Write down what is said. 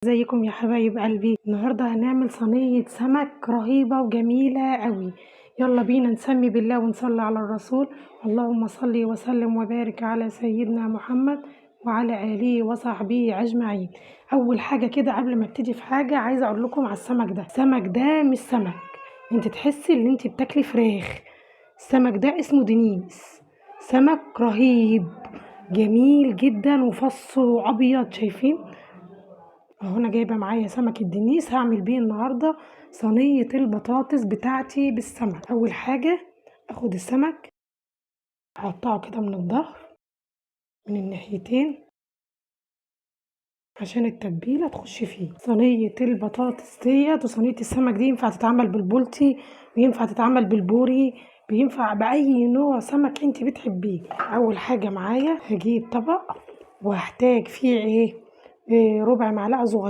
ازيكم يا حبايب قلبي؟ النهارده هنعمل صينية سمك رهيبة وجميلة قوي. يلا بينا نسمي بالله ونصلي على الرسول. اللهم صل وسلم وبارك على سيدنا محمد وعلى آله وصحبه أجمعين. أول حاجة كده قبل ما ابتدي في حاجة عايزة أقول لكم على السمك ده. السمك ده مش سمك، انت تحسي ان انت بتاكلي فراخ. السمك ده اسمه دنيس، سمك رهيب جميل جدا وفصه أبيض، شايفين؟ اهو انا جايبه معايا سمك الدنيس، هعمل بيه النهارده صينية البطاطس بتاعتي بالسمك. اول حاجة اخد السمك اقطعه كده من الظهر من الناحيتين عشان التتبيله تخش فيه. صينية البطاطس ديت وصينيه السمك دي ينفع تتعمل بالبولتي وينفع تتعمل بالبوري، بينفع باي نوع سمك انت بتحبيه. اول حاجة معايا هجيب طبق وهحتاج فيه ايه؟ ربع معلقه صغيرة